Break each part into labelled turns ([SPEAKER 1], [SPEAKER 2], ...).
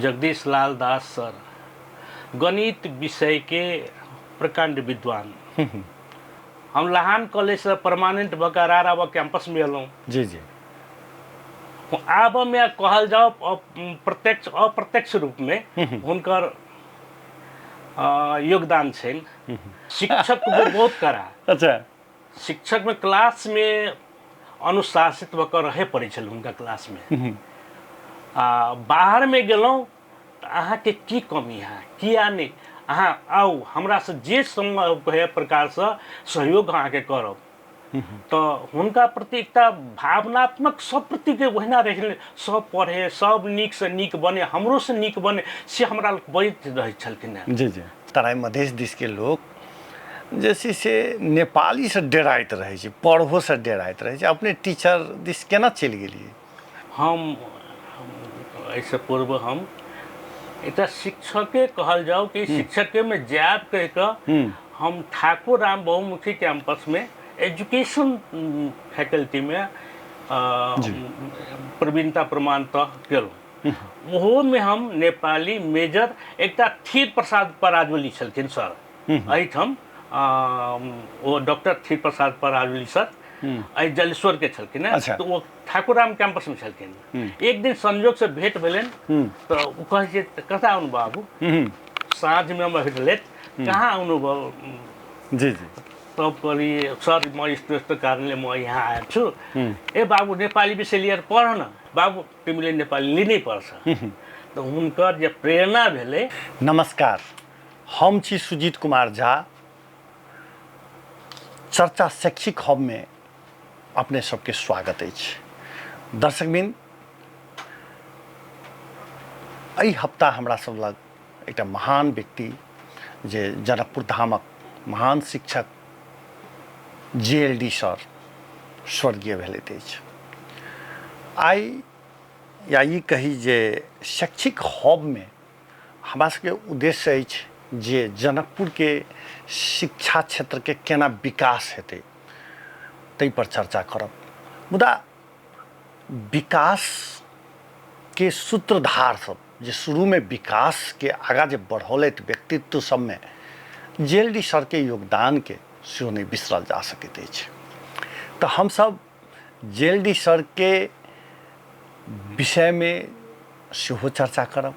[SPEAKER 1] Jagdish Lal Das sir गणित विषयके प्रकाण्ड विद्वान। हम लहान कॉलेजसँ परमानेंट भऽ कऽ रारावा कैंपसमे एलहुँ।
[SPEAKER 2] जी जी।
[SPEAKER 1] आबऽमे कहल जाउ प्रत्यक्ष अप्रत्यक्ष रूपमे हुनकर योगदान छनि। शिक्षक बहुत कड़ा।
[SPEAKER 2] अच्छा।
[SPEAKER 1] शिक्षकमे क्लासमे अनुशासित भऽ कऽ रहय पड़ै छलै हुनका क्लासमे। आ बाहरमे गेलहुँ तऽ अहाँके की कमी है, किया नहि अहाँ आउ, हमरासँ जे सम्भव है प्रकारसँ सहयोग अहाँके करब। तऽ हुनका प्रति एकटा भावनात्मक सब प्रतिके ओहिना रहि, सब पढ़े, सब नीकसँ नीक बने, हमरोसँ नीक बने, से हमरा बजैत रहै छलखिन हेँ।
[SPEAKER 2] जी जी। तराई मधेश दिसके लोक जे छै से नेपालीसँ डराइत रहै छै, पढ़ोसँ डराइत रहै छै। अपने टीचर दिस केना चलि गेलियै?
[SPEAKER 1] हम एहिसँ पूर्व हम एकटा शिक्षके कहल जाउ कि शिक्षकेमे जायब कहि कऽ हम ठाकुर राम बहुमुखी कैंपसमे एजुकेशन फैकल्टीमे प्रवीणता प्रमाणतः केलहुँ। ओहोमे हम नेपाली मेजर एकटा थिर प्रसाद पराजुली छलखिन सर एहिठाम, ओ डॉक्टर थिर प्रसाद पराजुली सर एहि जलेश्वरके छलखिन हेँ।
[SPEAKER 2] अच्छा।
[SPEAKER 1] तऽ ओ ठाकुर राम कैंपसमे छलखिन। एक दिन संयोगसँ भेंट भेलनि तऽ ओ कहै छै कतऽ आउनु बाबू, साँझमे हम भेटले, कहाँ आउनु भयो?
[SPEAKER 2] जी जी।
[SPEAKER 1] तब कहलियै सर म यस्तो यस्तो कारणले म यहाँ आएको छु। ए बाबू नेपाली विषय लिएर पढ न बाबू, तिमीले नेपाली लिनै पर्छ। तऽ हुनकर जे प्रेरणा भेलै।
[SPEAKER 2] नमस्कार, हम छी सुजीत कुमार झा। चर्चा शैक्षिक हबमे अपने सबके स्वागत अछि। दर्शकबिन, एहि हप्ता हमरा सब लग एकटा महान व्यक्ति जे जनकपुर धामक महान शिक्षक जे एल डी सर स्वर्गीय भेलथि अछि। आइ या ई कही जे शैक्षिक हबमे हमरा सबके उद्देश्य अछि जे जनकपुरके शिक्षा क्षेत्रके केना विकास हेतै ताहिपर चर्चा करब। मुदा विकासके सूत्रधार सब जे शुरूमे विकासके आगाँ जे बढ़ौलथि व्यक्तित्व सबमे जे एल डी सरके योगदानके सेहो नहि बिसरल जा सकैत अछि। तऽ हमसब जे एल डी सरके विषयमे सेहो चर्चा करब,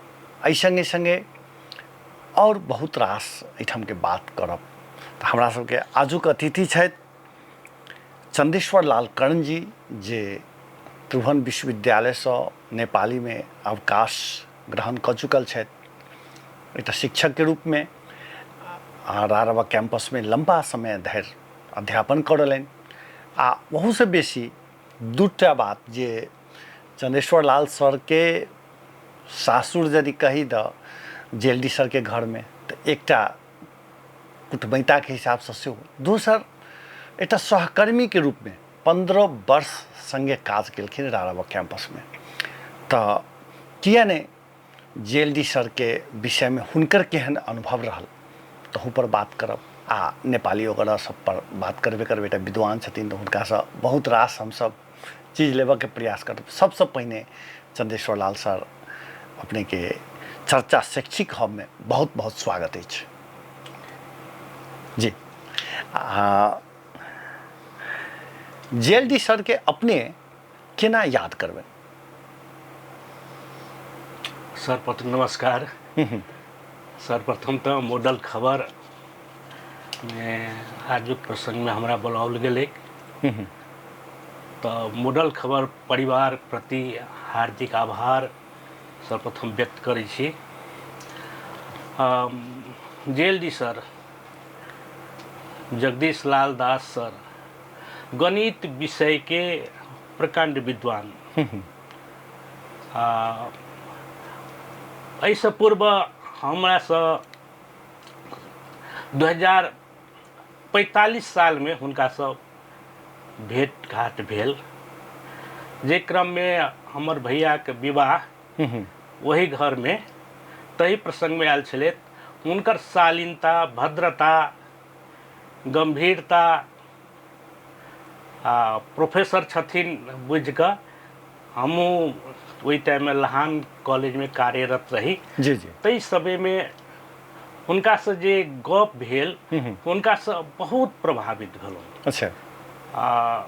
[SPEAKER 2] एहि सङ्गे सङ्गे आओर बहुत रास एहिठामके बात करब। तऽ हमरा सबके आजुक अतिथि छथि चंदेश्वर लाल कर्ण जी, जे त्रिभुवन विश्वविद्यालयसँ नेपालीमे अवकाश ग्रहण कऽ चुकल छथि, एकटा शिक्षकके रूपमे आ रारवा कैंपसमे लम्बा समय धरि अध्यापन करलनि। आ ओहूसँ बेसी दूटा बात जे चंदेश्वर लाल सरके सासुर यदि कही तऽ जे एल डी सरके घरमे तऽ एकटा कुटमैताके हिसाबसँ सेहो, दोसर एकटा सहकर्मीके रूपमे 15 वर्ष सङ्गे काज केलखिन राराबा कैंपसमे। तऽ किए नहि जे एल डी सरके विषयमे हुनकर केहन अनुभव रहल तहूपर बात करब आ नेपाली वगैरह सब पर बात करबे करबै। एकटा विद्वान छथिन तऽ हुनकासँ बहुत रास हमसब चीज लेबऽके प्रयास करब। सबसँ पहिने चंदेश्वर लाल सर, अपनेके चर्चा शैक्षिक हबमे बहुत बहुत स्वागत अछि। जी, जे एल डी सरके अपने केना याद करबै?
[SPEAKER 1] सर्वप्रथम नमस्कार। सर्वप्रथम तऽ मॉडल खबर मे आजुक प्रसङ्गमे हमरा बोलाओल गेलै तऽ मॉडल खबर परिवार प्रति हार्दिक आभार सर्वप्रथम व्यक्त करै छी। J L D sir, Jagdish Lal Das sir गणित विषयके प्रकाण्ड विद्वान। एहिसँ पूर्व हमरासँ 2045 सालमे हुनकासँ भेँट घाट भेल, जे क्रममे हमर भैयाके विवाह ओहि घरमे ताहि प्रसङ्गमे आयल छलथि। हुनकर शालीनता, भद्रता, गम्भीरता आ प्रोफेसर छथिन बुझिकऽ हमहूँ ओहि टाइममे लहान कॉलेजमे कार्यरत रही।
[SPEAKER 2] जी जी।
[SPEAKER 1] ताहि समयमे हुनकासँ जे गप भेल, हुनकासँ बहुत प्रभावित भेलहुँ। आ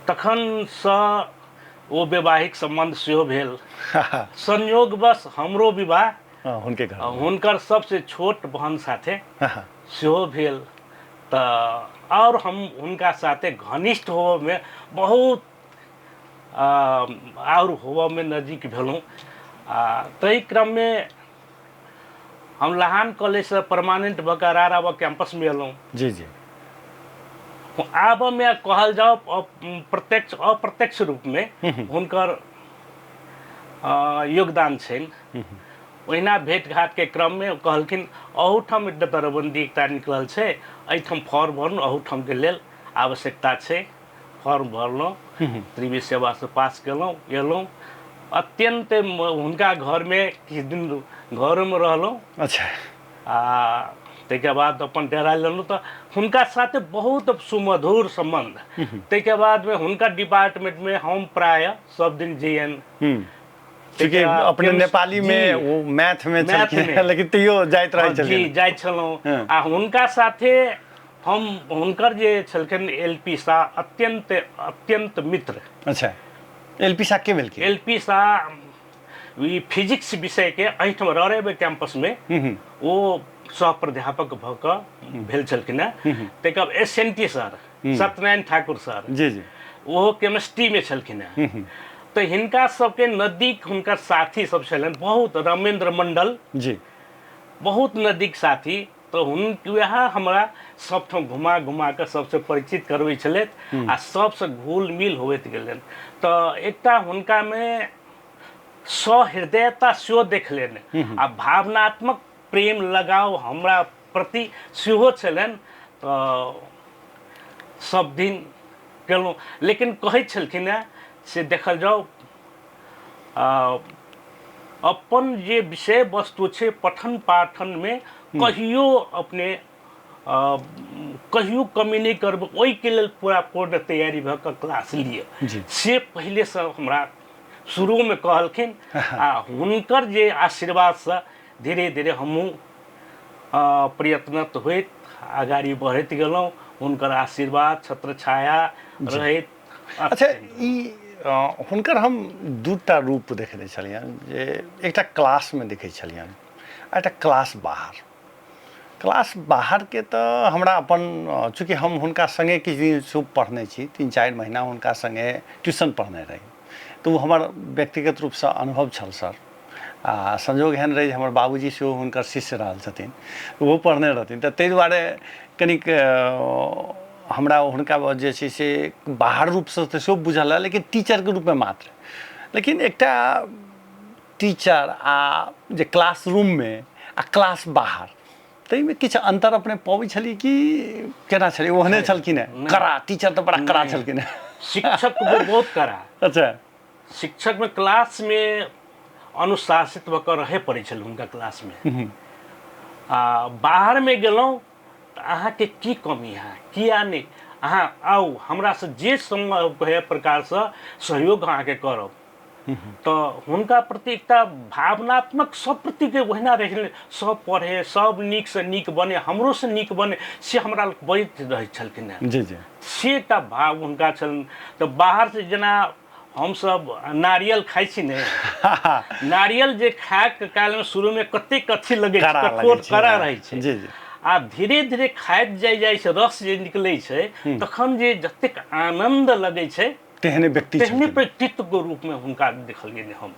[SPEAKER 1] तखनसँ ओ वैवाहिक सम्बन्ध सेहो भेल। संयोगवश हमरो विवाह
[SPEAKER 2] हुनके घर
[SPEAKER 1] हुनकर सबसे छोट बहन साथे सेहो भेल। तऽ आओर हम हुनका साथे घनिष्ठ होबऽमे बहुत आओर होबऽमे नजदीक भेलहुँ। आ ताहि क्रममे हम लहान कॉलेजसँ परमानेंट भऽ कऽ राराबा कैंपसमे एलहुँ।
[SPEAKER 2] जी जी।
[SPEAKER 1] आबऽमे कहल जाउ प्रत्यक्ष अप्रत्यक्ष रूपमे हुनकर योगदान छनि। ओहिना भेट घाटके क्रममे कहलखिन अहूठाम एकटा दरबन्दी एकटा निकलल छै, एहिठाम फॉर्म भरू, अहूठामके लेल आवश्यकता छै। फॉर्म भरलहुँ, त्रिवी सेवासँ पास केलहुँ, एलहुँ। अत्यन्त हुनका घरमे किछु दिन घरोमे रहलहुँ। आ ताहिके बाद अपन डेरा लेलहुँ। तऽ हुनका साथे बहुत सुमधुर सम्बन्ध। ताहिके बादमे हुनका डिपार्टमेंटमे हम प्रायः सब दिन जइयनि।
[SPEAKER 2] चूँकि अपने नेपाली में वो मैथ में छलखिन, लेकिन तैयो जाइत रहै छलखिन।
[SPEAKER 1] जी, जाइत छलहुँ। आ हुनका साथे हम हुनकर जे छलखिन एल पी शाह, अत्यंत अत्यंत मित्र।
[SPEAKER 2] अच्छा, एल पी शाह के भेलखिन?
[SPEAKER 1] एल पी शाह ई फिजिक्स विषय के एहिठाम ररेबे कैंपस में ओ सह प्राध्यापक भऽ कऽ भेल छलखिन हेँ। ताहिके बाद S N T sir, Satyanarayan Thakur sir,
[SPEAKER 2] जी जी,
[SPEAKER 1] ओहो केमिस्ट्री में छलखिन हेँ। तऽ हिनका सबके नजदीक हुनकर साथी सब छलनि बहुत, रमेंद्र मंडल
[SPEAKER 2] जी,
[SPEAKER 1] बहुत नजदीक साथी। तऽ हुन वएह हमरा सबठाम घुमा घुमा कऽ सबसँ परिचित करबै छलथि आ सबसँ घुल मिल होइत गेलनि। तऽ एकटा हुनकामे सहृदयता सेहो देखलनि आ भावनात्मक प्रेम लगाव हमरा प्रति सेहो छलनि। तऽ सब दिन केलहुँ, लेकिन कहै छलखिन हेँ से देखल जाउ अपन जे विषय वस्तु छै पठन पाठनमे कहियो अपने कहियो कमी नहि करबै, ओहिके लेल पूरा पूर्ण तैयारी भऽ कऽ क्लास लिअ। से पहिलेसँ हमरा शुरूमे कहलखिन आ हुनकर जे आशीर्वादसँ धीरे धीरे हमहूँ प्रयत्नरत होइत अगाडि बढ़ैत गेलहुँ। हुनकर आशीर्वाद छत्र छाया रहैत।
[SPEAKER 2] अच्छा, ई हुनकर हम दूटा रूप देखने छलियनि, जे एकटा क्लासमे देखै छलियनि आ एकटा क्लास बाहर। क्लास बाहरके तऽ हमरा अपन, चूँकि हम हुनका सङ्गे किछु दिन सेहो पढ़ने छी, 3-4 महीना हुनका सङ्गे ट्यूशन पढ़ने रही, तऽ ओ हमर व्यक्तिगत रूपसँ अनुभव छल सर। आ संयोग एहन रहै जे हमर बाबूजी सेहो हुनकर शिष्य रहल छथिन, ओहो पढ़ने रहथिन, तऽ ताहि दुआरे कनिक हमरा हुनका जे छै से बाहर रूपसँ तऽ सेहो बुझल रहए, लेकिन टीचरके रूपमे मात्र। लेकिन एकटा टीचर आ जे क्लासरूममे आ क्लास बाहर, ताहिमे किछु अन्तर अपने पबै छलियै कि केना छलियै? ओहने छलखिन हेँ कड़ा टीचर? तऽ बड़ा कड़ा छलखिन हेँ
[SPEAKER 1] शिक्षक, बहुत कड़ा। शिक्षकमे क्लासमे अनुशासित भऽ कऽ रहय पड़ै छल हुनका क्लासमे। आ बाहरमे गेलहुँ तऽ अहाँके की कमी है, किया नहि अहाँ आउ, हमरासँ जे सम्भव है प्रकारसँ सहयोग अहाँके करब। तऽ हुनका प्रति एकटा भावनात्मक सब प्रतिके ओहिना रहि, सब पढ़े, सब नीकसँ नीक बने, हमरोसँ नीक बने, से हमरा बजैत रहै छलखिन हेँ।
[SPEAKER 2] जी जी।
[SPEAKER 1] से एकटा भाव हुनका छलनि। तऽ बाहरसँ जेना हमसब नारियल खाइ छी ने, नारियल जे खायके कालमे शुरूमे कतेक अथी लगै छै, कठोर कड़ा रहै छै।
[SPEAKER 2] जी जी।
[SPEAKER 1] आ धीरे धीरे खाइत जाइ जाइ छै, रस जे निकलै छै, तखन जे जतेक आनन्द लगै छै,
[SPEAKER 2] तेहने व्यक्ति,
[SPEAKER 1] तेहने व्यक्तित्वके रूपमे हुनका देखलियै हम।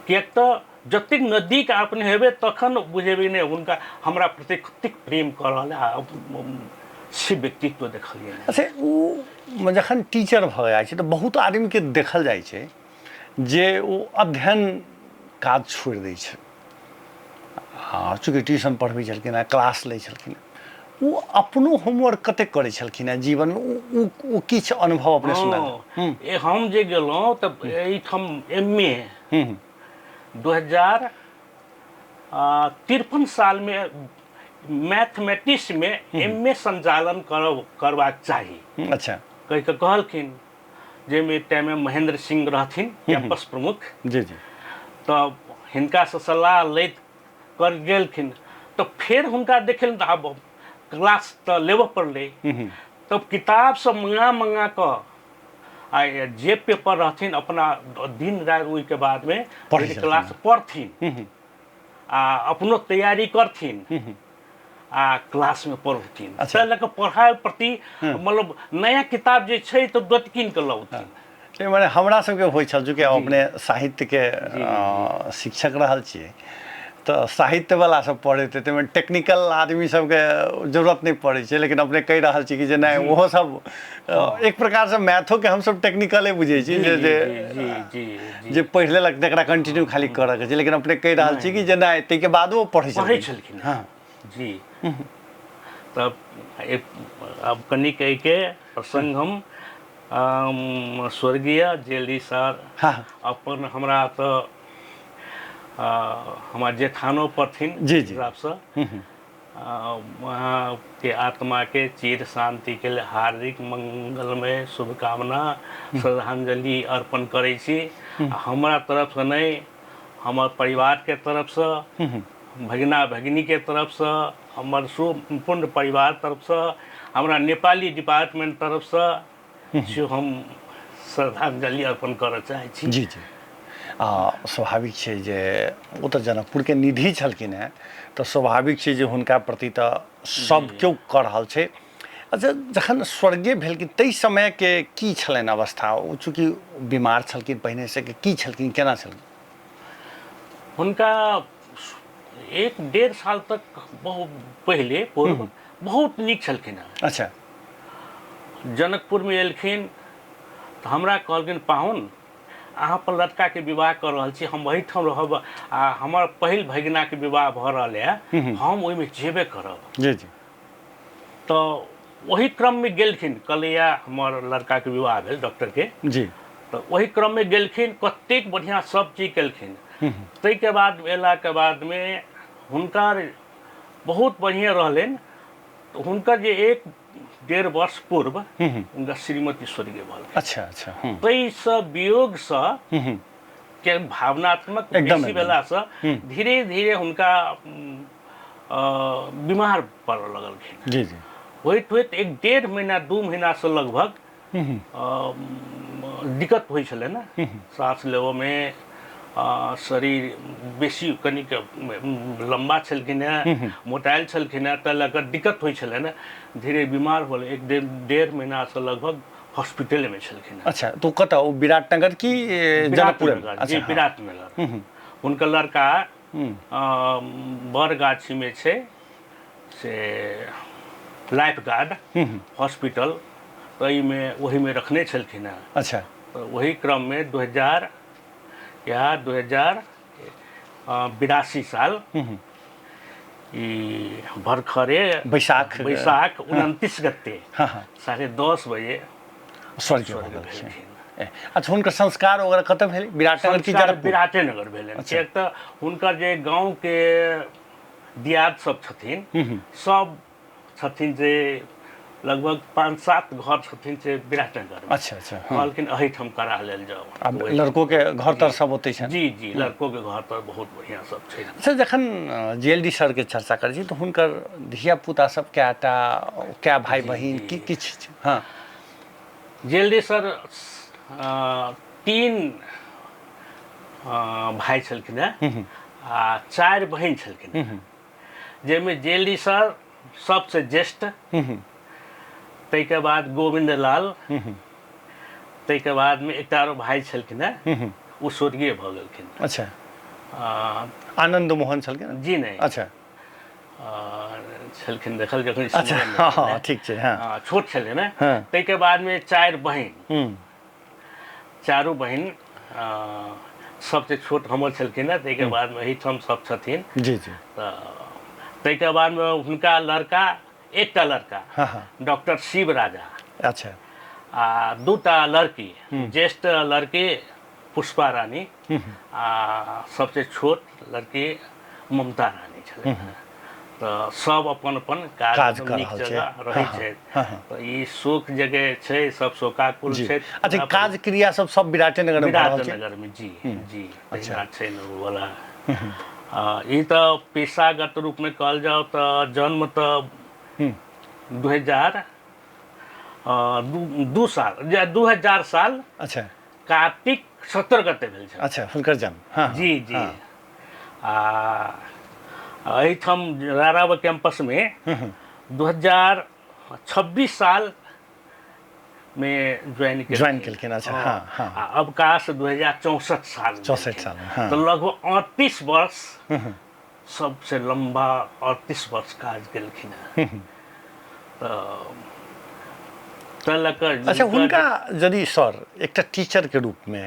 [SPEAKER 1] किएक तऽ जतेक नजदीक अपने हेबै तखन बुझेबै ने हुनका हमरा प्रति कतेक प्रेम कऽ रहल है, से व्यक्तित्व देखलियै।
[SPEAKER 2] अच्छा, ओ जखन टीचर भऽ जाइ छै तऽ बहुत आदमीके देखल जाइ छै जे ओ अध्ययन काज छोड़ि दै छै। आ चूँकि ट्यूशन पढ़बै छलखिन हेँ, क्लास लै छलखिन हेँ, ओ अपनो होमवर्क कतेक करै छलखिन हेँ जीवनमे, ओ किछु अनुभव अपने सुना।
[SPEAKER 1] हम जे गेलहुँ तऽ एहिठाम एम ए 2053 सालमे मैथमेटिक्समे एम ए संचालन करबाक चाही।
[SPEAKER 2] अच्छा।
[SPEAKER 1] कहि कऽ कहलखिन। जाहिमे टाइममे महेंद्र सिंह रहथिन कैंपस प्रमुख।
[SPEAKER 2] जी जी।
[SPEAKER 1] तऽ हिनकासँ सलाह लैत कर गेलखिन तऽ फेर हुनका देखलनि तऽ आब क्लास तऽ लेबऽ पड़लै। तब किताब सब मंगा मंगा कऽ आ जे पेपर रहथिन अपना दिन राति ओहिके बादमे क्लास पढ़थिन आ अपनो तैयारी करथिन आ क्लासमे पढ़थिन। ताहि लऽ कऽ पढ़ाइ प्रति मतलब नया किताब जे छै तऽ तुरंत कीन कऽ लौथिन।
[SPEAKER 2] मने हमरा सबके होइ छल, चूँकि हम अपने साहित्यके शिक्षक रहल छियै तऽ साहित्यवला सब पढ़ैत, ताहिमे टेक्निकल आदमी सबके जरूरत नहि पड़ै छै, लेकिन अपने कहि रहल छी कि जे नहि ओहो सब एक प्रकारसँ मैथोके हमसब टेक्निकले बुझै छी जे जे जे पढ़ि लेलक तकरा कंटिन्यू खाली करऽके छै, लेकिन अपने कहि रहल छी कि जे नहि ताहिके बादो पढ़ै
[SPEAKER 1] पढ़ै छलखिन। हँ जी। तब आब कनिक एहिके प्रसङ्ग हम स्वर्गीय जेली सर अपन हमरा तऽ हमर जेठानो पड़थिन
[SPEAKER 2] हिसाबसँ
[SPEAKER 1] वहाँके आत्माके चिर शान्तिके लेल हार्दिक मंगलमय शुभकामना श्रद्धांजलि अर्पण करै छी। हमरा तरफसँ नहि, हमर परिवारके तरफसँ, भगिना भगिनीके तरफसँ, हमर सम्पूर्ण परिवार तरफसँ, हमरा नेपाली डिपार्टमेंट तरफसँ सेहो हम श्रद्धांजलि अर्पण करऽ चाहै छी।
[SPEAKER 2] जी जी। स्वाभाविक छै जे ओ तऽ जनकपुरके निधि छलखिन हेँ, तऽ स्वाभाविक छै जे हुनका प्रति तऽ सब केओ कऽ रहल छै। अच्छा, जखन स्वर्गीय भेलखिन ताहि समयके की छलनि अवस्था? ओ चूँकि बीमार छलखिन पहिनेसँ कि की छलखिन, केना छलखिन?
[SPEAKER 1] हुनका 1-1.5 साल तक बहुत पहिले पूर्व बहुत नीक छलखिन हेँ।
[SPEAKER 2] अच्छा।
[SPEAKER 1] जनकपुरमे एलखिन तऽ हमरा कहलखिन, पाहुन अहाँ अपन लड़काके विवाह कऽ रहल छी, हम ओहिठाम रहब आ हमर पहिल भगिनाके विवाह भऽ रहल यऽ, हम ओहिमे जेबे करब।
[SPEAKER 2] जी जी।
[SPEAKER 1] तऽ ओहि क्रममे गेलखिन, कहलैया हमर लड़काके विवाह भेल डॉक्टरके।
[SPEAKER 2] जी।
[SPEAKER 1] तऽ ओहि क्रममे गेलखिन, कतेक बढ़िआँ सब चीज केलखिन। ताहिके बाद अयलाके बादमे हुनकर बहुत बढ़िआँ रहलनि। हुनकर जे 1-1.5 वर्ष पूर्व हुनका श्रीमती स्वर्गीय भऽ गेल।
[SPEAKER 2] अच्छा अच्छा।
[SPEAKER 1] ताहिसँ वियोगसँ के भावनात्मक बेसी भेलासँ धीरे धीरे हुनका बीमार पड़ऽ लगलखिन।
[SPEAKER 2] जी जी।
[SPEAKER 1] होइत होइत 1-1.5 महीना 2 महीनासँ लगभग दिक्कत होइ छलै ने साँस लेबऽमे, शरीर बेसी कनिक लम्बा छलखिन हेँ, मोटायल छलखिन हेँ, ताहि लऽ कऽ दिक्कत होइ छलै ने, धीरे बीमार होल। 1-1.5 महीनासँ लगभग हॉस्पिटलेमे छलखिन हेँ।
[SPEAKER 2] अच्छा, तो कतऽ? ओ विराटनगर की जनकपुर?
[SPEAKER 1] जी, विराटनगर। हुनकर लड़का बरगाछीमे छै से लाइफ गार्ड हॉस्पिटल, ताहिमे ओहिमे रखने छलखिन हेँ।
[SPEAKER 2] अच्छा।
[SPEAKER 1] तऽ ओहि क्रममे 2000 या 2082 साल ई भरखरे
[SPEAKER 2] बैसाख
[SPEAKER 1] बैसाख 29 गते 10:30 बजे
[SPEAKER 2] स्वर्गीय भेलखिन। अच्छा, हुनकर संस्कार वगैरह कतऽ भेल? विराटनगर की जनकपुर?
[SPEAKER 1] विराटेनगर भेलनि। किएक तऽ हुनकर जे गाँवके दियाद सब छथिन, सब छथिन जे लगभग 5-7 घर छथिन से विराटनगर।
[SPEAKER 2] अच्छा अच्छा।
[SPEAKER 1] कहलखिन एहिठाम करा लेल जाओ।
[SPEAKER 2] आब लड़को के घर तर सब ओतै छनि?
[SPEAKER 1] जी जी, लड़को के घर तर बहुत बढ़िया सब छै।
[SPEAKER 2] अच्छा, जखन जे एल डी सर के चर्चा करै छी तऽ हुनकर धिया पुता सब कएटा, कए भाई बहिन की किछु छै? हँ।
[SPEAKER 1] जे एल डी सर 3 भाई छलखिन हेँ आ 4 बहिन छलखिन हेँ, जाहिमे जे एल डी सर सबसे ज्येष्ठ, ताहिके बाद गोविन्द लाल, ताहिके बादमे एकटा आरो भाई छलखिन हेँ, ओ स्वर्गीय भऽ गेलखिन।
[SPEAKER 2] अच्छा, आनंद मोहन छलखिन?
[SPEAKER 1] जी नहि।
[SPEAKER 2] अच्छा।
[SPEAKER 1] छलखिन देखल जखन।
[SPEAKER 2] अच्छा, हँ हँ, ठीक छै। हँ,
[SPEAKER 1] छोट छलै ने। ताहिके बादमे 4 बहिन, चारू बहिन सबसे छोट हमर छलखिन हेँ, ताहिके बादमे एहिठाम सब छथिन।
[SPEAKER 2] जी जी।
[SPEAKER 1] तऽ ताहिके बादमे हुनका लड़का, एकटा लड़का डॉक्टर शिव राजा।
[SPEAKER 2] अच्छा।
[SPEAKER 1] आ 2टा लड़की, ज्येष्ठ लड़की पुष्पा रानी आ सबसे छोट लड़की ममता रानी छलै। तऽ सब अपन अपन
[SPEAKER 2] काज
[SPEAKER 1] काज
[SPEAKER 2] कऽ
[SPEAKER 1] नीक
[SPEAKER 2] रहल छै।
[SPEAKER 1] जगह रहै
[SPEAKER 2] हँ,
[SPEAKER 1] छथि।
[SPEAKER 2] हँ, हँ।
[SPEAKER 1] तऽ ई शोक जगह छै, सब शोकाकुल
[SPEAKER 2] जी
[SPEAKER 1] छथि।
[SPEAKER 2] अच्छा, काज क्रिया सब सब विराटेनगर मे भऽ रहल छै?
[SPEAKER 1] विराटनगर मे, जी जी, तहिना छै ने ओ वाला। ई तऽ पेशागत रूपमे कहल जाउ तऽ जन्म तऽ 2000 दू साल, 2000 साल।
[SPEAKER 2] अच्छा।
[SPEAKER 1] कार्तिक 17 गते भेल छल।
[SPEAKER 2] अच्छा, हुनकर जन्म? हँ।
[SPEAKER 1] जी जी। आ एहिठाम राराब कैंपसमे 2026 साल मे ज्वाइन
[SPEAKER 2] ज्वाइन केलखिन। अच्छा, हँ हँ।
[SPEAKER 1] आ अवकाश 2064 साल।
[SPEAKER 2] 64 साल, हँ।
[SPEAKER 1] तऽ लगभग 38 वर्ष, सबसे लम्बा 38 वर्ष काज केलखिन हेँ। तऽ ताहि लऽ कऽ।
[SPEAKER 2] अच्छा, हुनका यदि सर एकटा टीचरके रूपमे,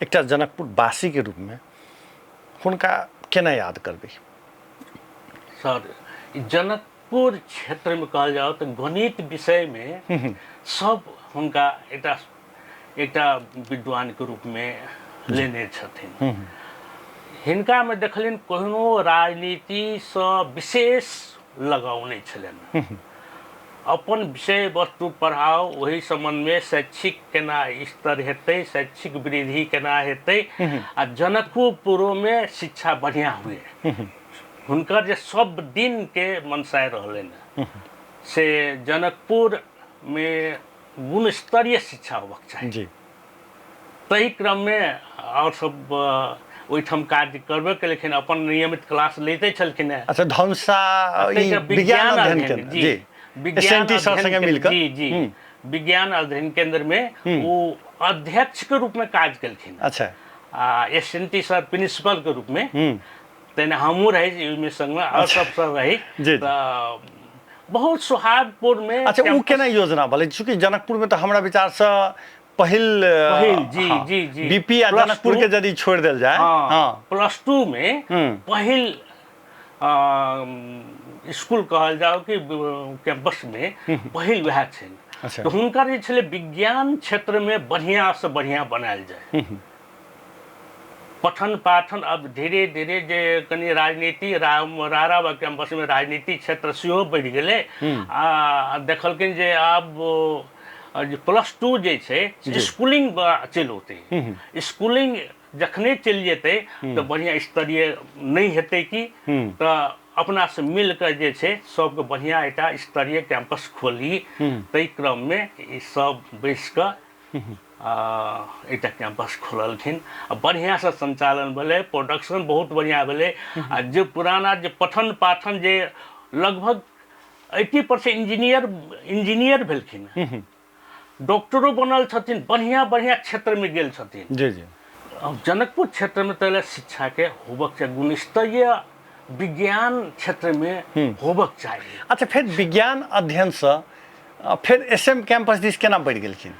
[SPEAKER 2] एकटा जनकपुर वासीके रूपमे हुनका केना याद करबै?
[SPEAKER 1] सर, जनकपुर क्षेत्रमे कहल जाउ तऽ गणित विषयमे सब हुनका एकटा एकटा विद्वानके रूपमे लेने छथिन। हिनकामे देखलियनि कोनो राजनीतिसँ विशेष लगाव नहि छलनि। अपन विषय वस्तु पढ़ाउ, ओहि सम्बन्धमे शैक्षिक केना स्तर हेतै, शैक्षिक वृद्धि केना हेतै आ जनकपुरोमे शिक्षा बढ़िआँ हुए, हुनकर जे सब दिनके मनसाय रहलनि से जनकपुरमे गुणस्तरीय शिक्षा होबक चाही। ताहि क्रममे आओर सब ओहिठाम कार्य करबे केलखिन, अपन नियमित क्लास लैते छलखिन हेँ।
[SPEAKER 2] अच्छा, धनुषा ई विज्ञान अध्ययन केंद्र जी,
[SPEAKER 1] विज्ञान
[SPEAKER 2] एस सर संगे मिलकर।
[SPEAKER 1] जी जी, विज्ञान अध्ययन केंद्र में ओ अध्यक्ष के रूप में काज केलखिन। आ S N T sir principal के रूप में। तेना हमहूँ रही ओहिमे संगमे, आओर सब सर रही। तऽ बहुत सौहार्दपूर्ण में।
[SPEAKER 2] अच्छा, ओ केना योजना भेलै? चूँकि जनकपुर में तऽ हमरा विचारसँ पहिल
[SPEAKER 1] पहिल, जी, जी, जी।
[SPEAKER 2] बीपी आ
[SPEAKER 1] Plus
[SPEAKER 2] Janakpur के
[SPEAKER 1] two।
[SPEAKER 2] यदि छोड़ि देल जाय।
[SPEAKER 1] हाँ, प्लस 2 में पहिल स्कूल कहल जाओ कि कैंपस में पहिल वएह छनि। तऽ हुनकर जे छलै विज्ञान क्षेत्र में बढ़िया से बढ़िया बनायल जाय पठन पाठन। अब धीरे धीरे जे कनि राजनीति रारा कैंपस में राजनीति क्षेत्र सेहो बढ़ि गेलै आ देखलखिन जे आब जे प्लस 2 जे छै स्कूलिंग चलि औतै, स्कूलिंग जखने चलि जेतै तऽ बढ़िआँ स्तरीय नहि हेतै की, तऽ अपनासँ मिल कऽ जे छै सबके बढ़िआँ एकटा स्तरीय कैंपस खोली। ताहि क्रममे ई सब बैस कऽ एकटा कैंपस खोललखिन आ बढ़िआँसँ संचालन भेलै, प्रोडक्शन बहुत बढ़िआँ भेलै आ जे पुराना जे पठन पाठन जे लगभग 80% इंजीनियर इंजीनियर भेलखिन, डॉक्टरो बनल छथिन, बढ़िआँ बढ़िआँ क्षेत्रमे गेल छथिन।
[SPEAKER 2] जी जी।
[SPEAKER 1] अब जनकपुर क्षेत्रमे तऽ शिक्षाके होबक चाही, गुणस्तरीय विज्ञान क्षेत्रमे होबक चाही।
[SPEAKER 2] अच्छा, फेर विज्ञान अध्ययनसँ फेर एस एम कैंपस दिस केना बढ़ि गेलखिन?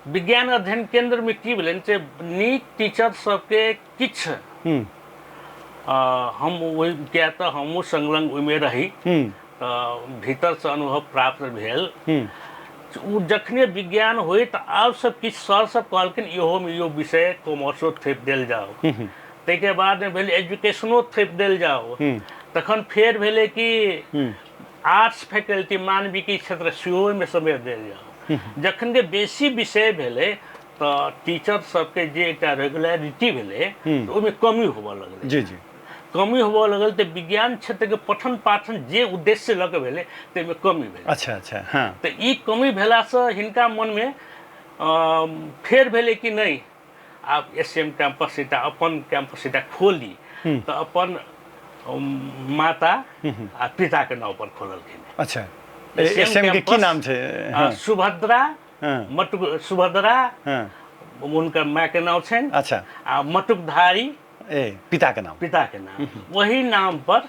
[SPEAKER 1] विज्ञान अध्ययन केंद्रमे की भेलनि से नीक टीचर सबके किछु हम ओहि किया तऽ हमहूँ संलग्न ओहिमे रही तऽ भीतरसँ अनुभव प्राप्त भेल। ओ जखने विज्ञान होइ तऽ आब सब किछु सर सब कहलखिन इहोमे इहो विषय कॉमर्सो थोपि देल जाओ। ताहिके बादमे भेल एजुकेशनो थोपि देल जाओ। तखन फेर भेलै कि आर्ट्स फैकल्टी मानविकी क्षेत्र सेहो ओहिमे समेट देल जाओ। जखन जे बेसी विषय भेलै तऽ टीचर सबके जे एकटा रेगुलरिटी भेलै तऽ ओहिमे कमी होबऽ लगलै।
[SPEAKER 2] जी जी।
[SPEAKER 1] कमी होबऽ लगल तऽ विज्ञान क्षेत्रके पठन पाठन जे उद्देश्य लऽ कऽ भेलै ताहिमे कमी भेलै।
[SPEAKER 2] अच्छा अच्छा, हँ।
[SPEAKER 1] तऽ ई कमी भेलासँ हिनका मनमे फेर भेलै कि नहि, आब एस एम कैंपस एकटा अपन कैंपस एकटा खोली। तऽ अपन माता आ पिताके नाव पर खोललखिन।
[SPEAKER 2] अच्छा, एस एम के की नाम छै?
[SPEAKER 1] सुभद्रा मटुक, सुभद्रा हुनकर मायके नाम छनि। आ मटुकधारी
[SPEAKER 2] ए पिताके नाम।
[SPEAKER 1] पिताके नाम, वही नाम पर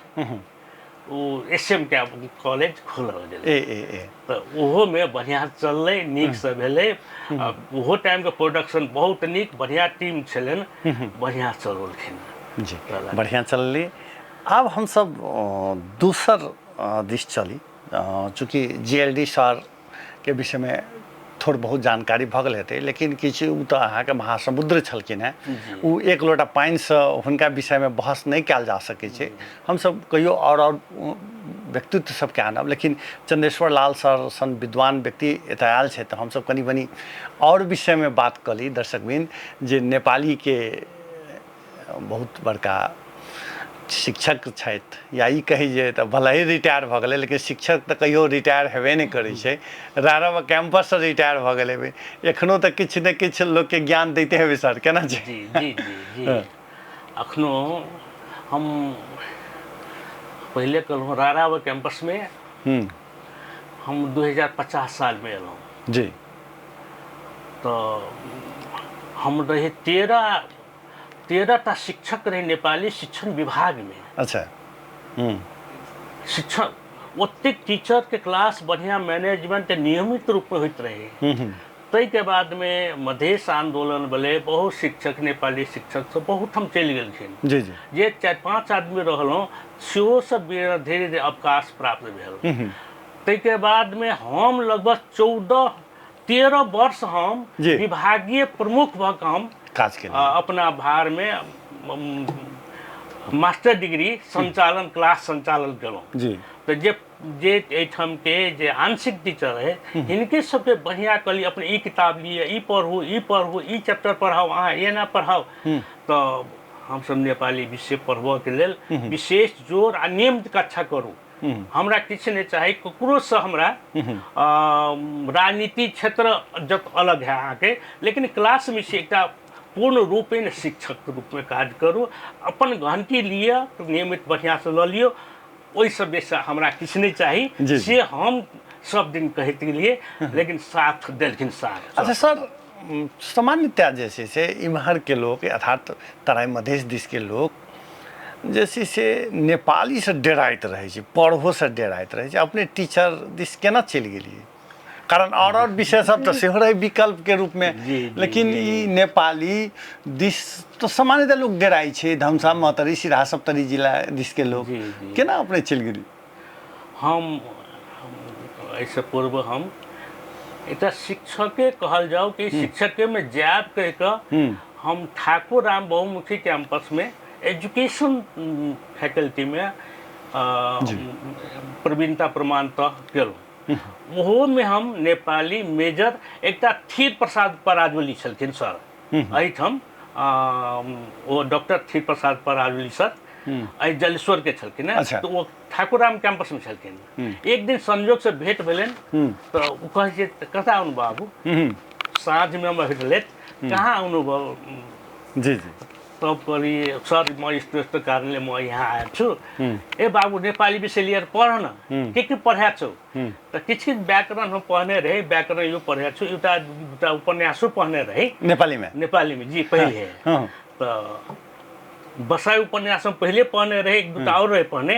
[SPEAKER 1] ओ एस एम के कॉलेज खोलल गेलै।
[SPEAKER 2] ए ए ए।
[SPEAKER 1] तऽ ओहोमे बढ़िआँ चललै, नीकसँ भेलै। आ ओहो टाइमके प्रोडक्शन बहुत नीक, बढ़िआँ टीम छलनि, बढ़िआँ चलौलखिन।
[SPEAKER 2] जी, बढ़िआँ चललै। आब हमसब दोसर दिस चली, चूँकि जी एल डी सर के विषयमे थोड़ बहुत जानकारी भऽ गेल हेतै, लेकिन किछु ओ तऽ अहाँके महासमुद्र छलखिन हेँ, ओ एक लोटा पानिसँ हुनका विषयमे बहस नहि कयल जा सकै छै। हमसभ कहियो आओर आओर व्यक्तित्व सबके आनब, लेकिन चंदेश्वर लाल सर सन विद्वान व्यक्ति एतऽ आयल छथि तऽ हमसभ कनि मनि आओर विषयमे बात कऽ ली। दर्शकवृन्द, जे नेपालीके बहुत बड़का शिक्षक छथि, या ई कही जे तऽ भले ही रिटायर भऽ गेलै, लेकिन शिक्षक तऽ कहियो रिटायर हेबे नहि करै छै। रारामे कैम्पससँ रिटायर भऽ गेल हेबै, एखनो तऽ किछु ने किछु लोकके ज्ञान दैते हेबै सर, केना छै?
[SPEAKER 1] जी जी जी जी, अखनो हम पहिले कहलहुँ राराव कैंपसमे हम 2050 सालमे एलहुँ। तऽ हम रही 13 टा शिक्षक रही नेपाली शिक्षण विभागमे।
[SPEAKER 2] अच्छा हम्म
[SPEAKER 1] शिक्षक ओतेक टीचरके क्लास बढ़िआँ मैनेजमेंट नियमित रूपमे होइत रहै। ताहिके बादमे मधेश आन्दोलन भेलै, बहुत शिक्षक नेपाली शिक्षक सब बहुत हम चलि गेलखिन।
[SPEAKER 2] जी जी
[SPEAKER 1] जे 4-5 आदमी रहलहुँ सेहो सब धीरे धीरे अवकाश प्राप्त भेल। ताहिके बादमे हम लगभग 14-13 वर्ष हम विभागीय प्रमुख भऽ कऽ हम
[SPEAKER 2] काज केलहुँ।
[SPEAKER 1] अपना भारमे मास्टर डिग्री संचालन क्लास संचालन केलहुँ। तऽ जे जे एहिठामके जे आंशिक टीचर रहै हिनके सबके बढ़िआँ कहली, अपने ई किताब लिअ, ई पढ़ू, ई पढ़ू, ई चैप्टर पढ़ाउ, अहाँ एना पढ़ाउ। तऽ हमसब नेपाली विषय पढ़बऽके लेल विशेष जोर आ नियमित कक्षा करू। हमरा किछु नहि चाही ककरोसँ, हमरा राजनीति क्षेत्र जत अलग है अहाँके, लेकिन क्लासमे से एकटा पूर्ण रूपेण शिक्षकके रूपमे काज करू। अपन घंटी लिअ, नियमित बढ़िआँसँ लऽ लियौ, ओहिसँ बेसी हमरा किछु नहि चाही। से हम सब दिन कहैत गेलियै, लेकिन साथ देलखिन साथ।
[SPEAKER 2] अच्छा सर, सामान्यतया जे छै से इम्हरके लोक, अर्थात तराई मधेश दिसके लोक जे छै से नेपालीसँ डराइत रहै छै, पढ़ोसँ डराइत रहै छै। अपने टीचर दिस केना चलि गेलियै? कारण आओर आओर विषय सब तऽ सेहो रहै विकल्पके रूपमे, लेकिन ई नेपाली दिस तऽ सामान्यतः लोक डराइ छै, धमसा महोत्तरी सिराहा सप्तरी जिला दिसके लोक, केना अपने चलि गेलियै?
[SPEAKER 1] हम एहिसँ पूर्व हम एकटा शिक्षके कहल जाउ कि शिक्षकेमे जायब कहि कऽ हम ठाकुर राम बहुमुखी कैंपसमे एजुकेशन फैकल्टीमे प्रवीणता प्रमाणतः केलहुँ। ओहोमे हम नेपाली मेजर, एकटा थिर प्रसाद पराजुली छलखिन सर एहिठाम, ओ डॉक्टर थिर प्रसाद पराजुली सर एहि जलेश्वरके छलखिन हेँ। तऽ ओ ठाकुर राम कैंपसमे छलखिन। एक दिन संयोगसँ भेंट भेलनि तऽ ओ कहै छै, कतऽ आउनु बाबू? साँझमे हम भेटले, कहाँ आउनु भयो?
[SPEAKER 2] जी जी
[SPEAKER 1] तब कहलियै, सर म यस्तो यस्तो कारणले म यहाँ आएको छु। ए बाबु, नेपाली विषय लिएर पढ न, के के पढाएको छौ? तऽ किछु किछु व्याकरण हम पढ़ने रही, व्याकरण यो पढ़ेको छु, एउटा दुटा उपन्यासो पढ़ने रही।
[SPEAKER 2] नेपालीमे?
[SPEAKER 1] नेपालीमे जी, पहिले। तऽ बसाइ उपन्यास हम पहिले पढ़ने रही, एक दूटा आओर रहे पढ़ने।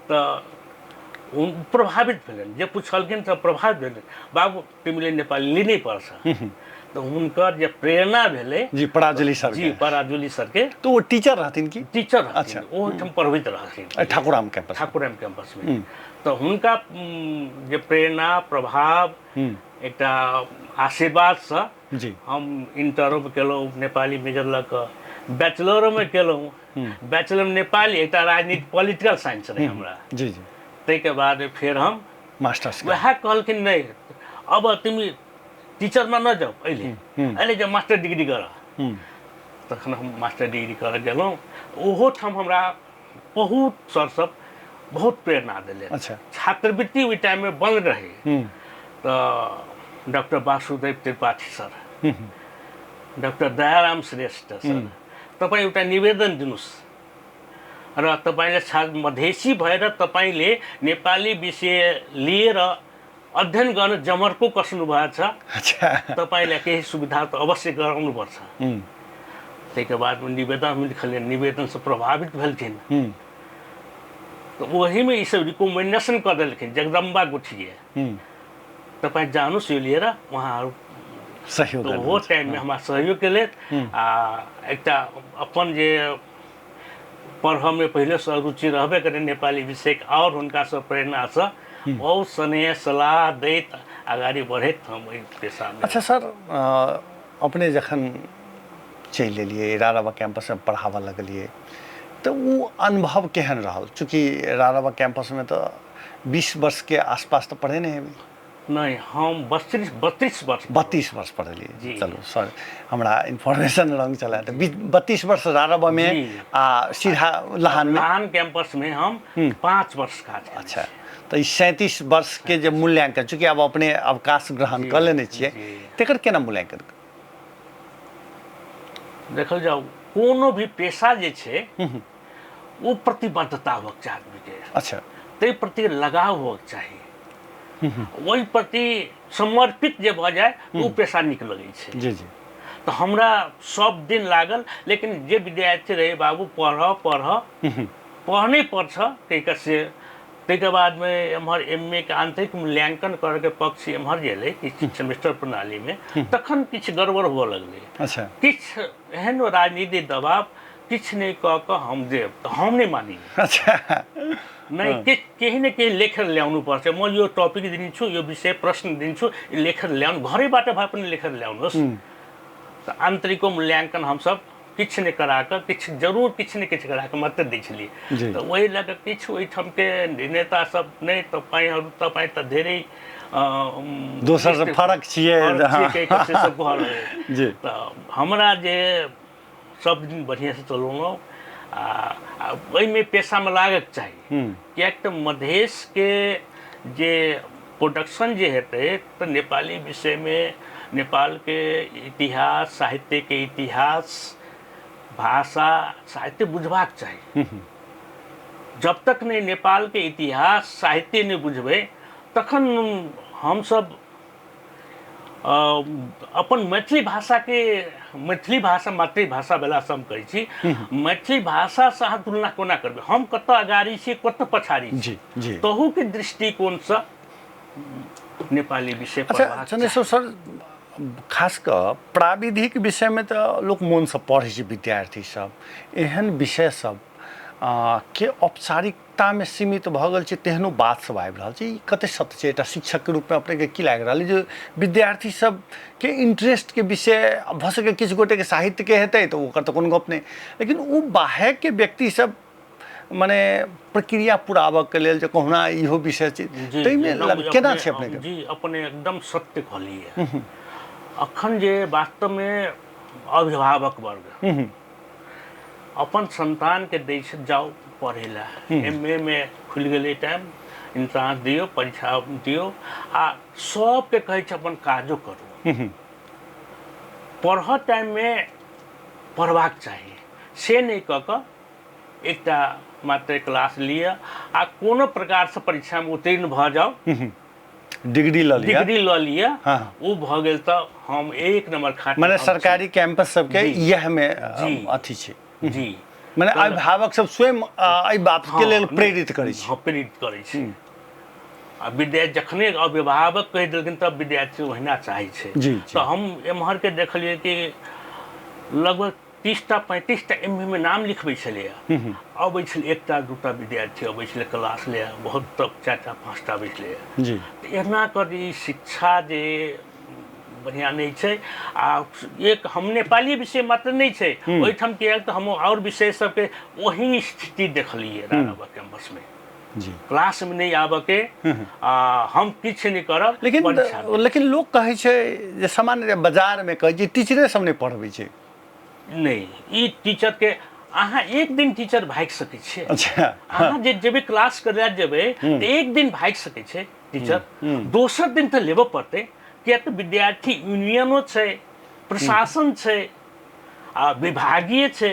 [SPEAKER 1] तऽ प्रभावित भेलनि, जे पुछलखिन तऽ प्रभावित भेलनि, बाबू तिमीले नेपाली लिनै पर्छ। तऽ हुनकर जे प्रेरणा भेलै
[SPEAKER 2] जी, पराजुली सर।
[SPEAKER 1] जी, पराजुली सरके।
[SPEAKER 2] तऽ ओ टीचर रहथिन कि?
[SPEAKER 1] टीचर रहथिन। ओहिठाम पढ़बैत रहथिन।
[SPEAKER 2] ठाकुराम कैंपस?
[SPEAKER 1] ठाकुराम कैंपसमे। तऽ हुनका जे प्रेरणा प्रभाव एकटा आशीर्वादसँ हम इंटरो केलहुँ नेपाली मेजर लऽ कऽ, बैचलरोमे केलहुँ, बैचलर नेपाली, एकटा राजनीति पॉलिटिकल साइंस रहै हमरा।
[SPEAKER 2] जी जी
[SPEAKER 1] ताहिके बाद फेर हम
[SPEAKER 2] मास्टर्स।
[SPEAKER 1] वएह कहलखिन, नहि अब तिमी टीचरमा नजाऊ, अहिले अहिले जे मास्टर डिग्री गर। तखन हम मास्टर डिग्री करऽ गेलहुँ। ओहो ठाम हमरा बहुत सर सब बहुत प्रेरणा देले। छात्रवृत्ति ओहि टाइममे बंद रहे, तऽ doctor Vasudev Tripathi sir, doctor Dayaram Shrestha sir, तपाईँ एउटा निवेदन दिनुहोस् र तपाईँले छात्र मधेसी भएर तपाईँले नेपाली विषय लिएर अध्ययन गर्न जमर्को कस्नु भएको छ, तपाईँलाई केही सुविधा त अवश्य गराउनुपर्छ। ताहिके बादमे निवेदन हम लिखलियै, निवेदनसँ प्रभावित भेलखिन तऽ ओहीमे ई सब रिकमेन्डेसन कऽ देलखिन, जगदम्बा गुठिए तपाईँ जानुहोस् यो लिएर, उहाँहरू
[SPEAKER 2] सहयोग
[SPEAKER 1] तऽ ओहो टाइममे हमरा सहयोग केलथि। आ एकटा अपन जे पढ़ऽमे पहिलेसँ रुचि रहबे करै नेपाली विषयके, आओर हुनकासँ प्रेरणासँ बहुत स्नेह सलाह दैत अगाडि बढ़ैत हम एहि पेशामे।
[SPEAKER 2] अच्छा सर, अपने जखन चलि एलियै राराबा कैंपसमे पढ़ाबऽ लगलियै तऽ ओ अनुभव केहन रहल? चूँकि राराबा कैंपसमे तऽ 20 वर्षके आसपास तऽ पढ़ेने हेबै।
[SPEAKER 1] नहि, हम 32 वर्ष।
[SPEAKER 2] 32 वर्ष पढ़लियै। चलू सर, हमरा इन्फॉर्मेशन रंग चला तऽ 32 वर्ष राराबामे आ सीधा लहानमे?
[SPEAKER 1] लहान कैंपसमे हम 5 वर्ष काज।
[SPEAKER 2] अच्छा, तऽ ई 37 वर्षके जे मूल्यांकन, चूँकि आब अपने अवकाश ग्रहण कऽ लेने छियै, तकर केना मूल्यांकन?
[SPEAKER 1] देखल जाउ, कोनो भी पेशा जे छै ओ प्रतिबद्धता होबक चाही आदमीके। ताहि प्रति लगाव होबक चाही, ओहि प्रति समर्पित जे भऽ जाय ओ पेशा नीक लगै छै।
[SPEAKER 2] जी जी
[SPEAKER 1] तऽ हमरा सब दिन लागल, लेकिन जे विद्यार्थी रहे, बाबू पढ़ पढ़ पढ़ने पढ़छ ताहिके से ताहिके बादमे एम्हर एम ए के आंतरिक मूल्यांकन करऽके पक्ष एम्हर जे एलै किछु सेमेस्टर प्रणालीमे, तखन किछु गड़बड़ हुअ लगलै। किछु एहन राजनीतिक दबाव, किछु नहि कऽ कऽ हम देब तऽ हम नहि मानी। नहि, केही न केही लेखेर ल्याउनु पर्छ। म यो टपिक दिन्छु, यो विषय प्रश्न दिन्छु, लेखेर ल्याउनु, घरैबाट भए पनि लेखेर ल्याउनुहोस्। तऽ आन्तरिक मूल्यांकन हमसब किछु नहि करा कऽ, किछु जरूर किछु ने किछु करा कऽ मात्र दै छलियै। तऽ ओहि लऽ कऽ किछु ओहिठामके नेता सब नहि तपाईँहरू तपाईँ तऽ धेरै
[SPEAKER 2] दोसरसँ फरक छियै
[SPEAKER 1] से सब कहऽ लगलै। तऽ हमरा जे सब दिन बढ़िआँसँ चलौलहुँ आ ओहिमे पेशामे लागक चाही, किएक तऽ मधेशके जे प्रोडक्शन जे हेतै तऽ नेपाली विषयमे नेपालके इतिहास, साहित्यके इतिहास, भाषा, साहित्य बुझबाक चाही। जब तक नहि नेपालके इतिहास साहित्य नहि बुझबै तखन हमसब अपन मैथिली भाषाके, मैथिली भाषा मातृभाषा भेलासँ हम कहै छी, मैथिली भाषासँ अहाँ तुलना कोना करबै? हम कतऽ अगाड़ी छी, कतऽ पछाड़ी छी, तहूके दृष्टिकोणसँ नेपाली विषय।
[SPEAKER 2] अच्छा चंदेश्वर सर, खास कऽ प्राविधिक विषयमे तऽ लोक मोनसँ पढ़ै छै विद्यार्थी सब, एहन विषय सब के औपचारिकतामे सीमित भऽ गेल छै तेहनो बात सब आबि रहल छै, ई कते सत्य छै? एकटा शिक्षकके रूपमे अपनेके की लागि रहल जे विद्यार्थी सबके इंटरेस्टके विषय भऽ सकै, किछु गोटेके साहित्यके हेतै तऽ ओकर तऽ कोनो गप नहि, लेकिन ओ बाह्यके व्यक्ति सब मने प्रक्रिया पुराबऽके लेल जे कहुना इहो विषय छै, ताहिमे केना छै अपनेके?
[SPEAKER 1] जी, अपने एकदम सत्य कहलियै। अखन जे वास्तवमे अभिभावक वर्ग अपन सन्तानके दै छै, जाउ पढ़ै लए, एम ए मे खुलि गेलै टाइम, इन्ट्रांस दियौ, परीक्षा दियौ, आ सबके कहै छै अपन काजो करू। पढ़ऽ टाइममे पढ़बाक चाही, से नहि कऽ कऽ एकटा मात्र क्लास लिअ आ कोनो प्रकारसँ परीक्षामे उत्तीर्ण भऽ जाउ,
[SPEAKER 2] डिग्री लऽ लिअ,
[SPEAKER 1] डिग्री लऽ लिअ। ओ भऽ गेल तऽ हम एक नंबर खाट।
[SPEAKER 2] मने सरकारी कैंपस सबके इएह मे अथी छै। मने अभिभावक सब स्वयं एहि बात के लेल प्रेरित करै छै।
[SPEAKER 1] हँ, प्रेरित करै छै। आ विद्यार्थी जखने अभिभावक कहि देलखिन तब विद्यार्थी ओहिना चाहै छै। तऽ हम एम्हरके देखलियै कि लगभग 30टा 35टा एम ए मे नाम लिखबै छलैए, अबै छलै एकटा दूटा विद्यार्थी अबै छलै क्लास ले, बहुत तब 4टा 5टा अबै छलैए। तऽ एना कऽ ई शिक्षा जे बढ़िआँ नहि छै। आ एक हम नेपाली विषय मात्र नहि छै ओहिठाम, किएक तऽ हम आओर विषय सबके वही स्थिति देखलियै राणाबा कैंपसमे। क्लासमे नहि आबऽके आ हम किछु नहि करब।
[SPEAKER 2] लेकिन लोक कहै छै जे सामान्य बाजारमे कहै छै टीचरे सब नहि पढ़बै छै।
[SPEAKER 1] नहि, ई टीचर के अहाँ एक दिन टीचर भागि सकै छियै। अहाँ जे जेबै क्लास करे जेबै तऽ एक दिन भागि सकै छै टीचर, दोसर दिन तऽ लेबऽ पड़तै, किएक तऽ विद्यार्थी यूनियनो छै, प्रशासन छै आ विभागीय छै,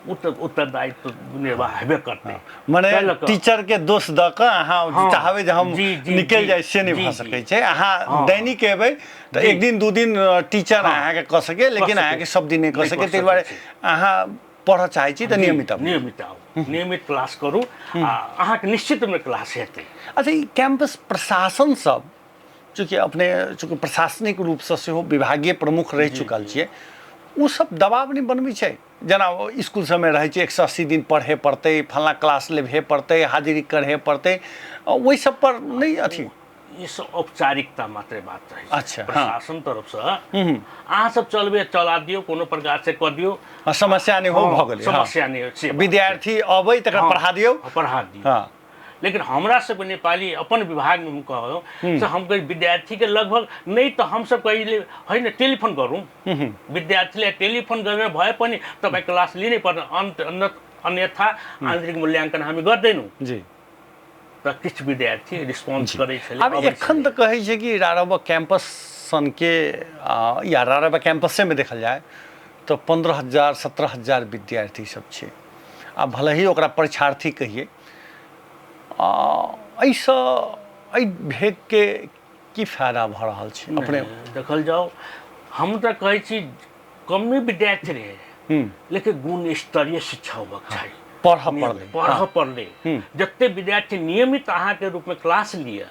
[SPEAKER 1] उत्तरदायित्व निर्वाह हेबे करतै।
[SPEAKER 2] मने टीचर के दोष दऽ कऽ अहाँ चाहबै जे हम निकलि जाइ से नहि भऽ सकै छै। अहाँ दैनिक एबै तऽ एक दिन दू दिन टीचर अहाँके कऽ सकै, लेकिन अहाँके सब दिन नहि कऽ सकै। ताहि दुआरे अहाँ पढ़ऽ चाहै छी तऽ नियमित आउ,
[SPEAKER 1] नियमित आउ, नियमित क्लास करू आ अहाँके निश्चित रूपमे क्लास हेतै।
[SPEAKER 2] अच्छा, ई कैंपस प्रशासन सब, चूँकि अपने चूँकि प्रशासनिक रूपसँ सेहो विभागीय प्रमुख रहि चुकल छियै, ओ सब दबाव नहि बनबै छै? जेना इसकुल सबमे रहै छै 180 दिन पढ़े पड़तै, फल्लाँ क्लास लेबहे पड़तै, हाजिरी करहे पड़तै, ओहि सब पर नहि अथी?
[SPEAKER 1] ई सब औपचारिकता मात्रे बात रहै छै।
[SPEAKER 2] अच्छा, हाँ।
[SPEAKER 1] प्रशासन तरफसँ अहाँ सब चलबे चला दियौ, कोनो प्रकार से कऽ दियौ,
[SPEAKER 2] समस्या नहि हो, भऽ गेलै।
[SPEAKER 1] समस्या नहि हो से बात।
[SPEAKER 2] विद्यार्थी अबै तकरा पढ़ा दियौ,
[SPEAKER 1] पढ़ा दियौ। लेकिन हमरा सबके नेपाली अपन विभागमे हम कहब से हम कही विद्यार्थीके लगभग नहि तऽ हमसब कहिले होइन टेलिफोन करू विद्यार्थीलाई, टेलिफोन गरेर भए पनि तपाईँ क्लास लिनै पर्ने, अन्यथा आन्तरिक मूल्याङ्कन हामी गर्दैनौँ। तऽ किछु विद्यार्थी रिस्पोन्स करै छलै।
[SPEAKER 2] आब एखन तऽ कहै छै कि राराबा कैंपस सनके या राराबा कैंपसेमे देखल जाय तऽ 15,000 17,000 विद्यार्थी सब छै। आ भले ही ओकरा परीक्षार्थी कहिए, एहिसँ एहि भेगके की फायदा भऽ रहल छै अपने?
[SPEAKER 1] देखल जाउ, हम तऽ कहै छी कमे विद्यार्थी रहे लेकिन गुण स्तरीय शिक्षा होबाक चाही,
[SPEAKER 2] पढ़ऽ पड़लै,
[SPEAKER 1] पढ़ऽ पड़लै। जते विद्यार्थी नियमित अहाँके रूपमे क्लास लिअ।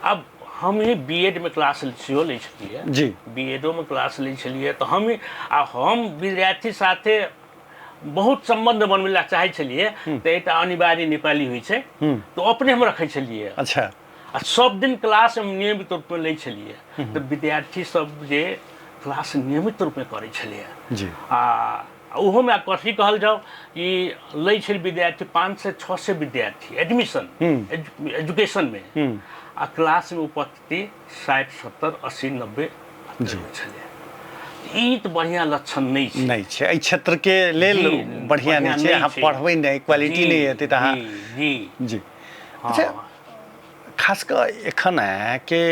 [SPEAKER 1] आब हम ही बी एड में क्लास सेहो लै छलियै बी एडो में क्लास लै छलियै, तऽ हम आ हम विद्यार्थी साथे बहुत सम्बन्ध बनबै लए चाहै छलियै, तऽ एकटा अनिवार्य नेपाली होइ छै तऽ अपने हम रखै छलियै। आ सब दिन क्लास हम नियमित रूपमे लै छलियै, तऽ विद्यार्थी सब जे क्लास नियमित रूपमे करै छलियै। आ ओहोमे आब कथी कहल जाउ कि लै छलै विद्यार्थी 500 600 विद्यार्थी एडमिशन एजुकेशनमे, आ क्लासमे उपस्थिति 60 70 80 90 छलै। ई तऽ बढ़िआँ लक्षण नहि छै,
[SPEAKER 2] नहि छै एहि क्षेत्रके लेल, बढ़िआँ नहि छै। अहाँ पढ़बै नहि, क्वालिटी नहि हेतै तऽ अहाँ जी। अच्छा, खास कऽ एखन के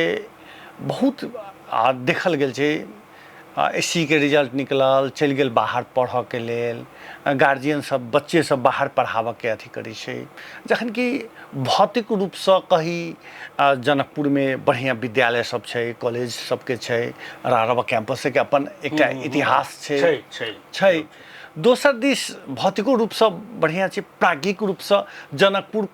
[SPEAKER 2] बहुत देखल गेल छै, एस सी के रिजल्ट निकलल, चलि गेल बाहर पढ़ऽके लेल, गार्जियन सब बच्चे सब बाहर पढ़ाबऽके अथी करै छै, जखन कि भौतिक रूपसँ कही जनकपुरमे बढ़िआँ विद्यालय सब छै, कॉलेज सबके छै, रारबा कैंपसके अपन एकटा इतिहास छै छै। दोसर दिस भौतिको रूपसँ बढ़िआँ छै, प्राज्ञिक रूपसँ जनकपुर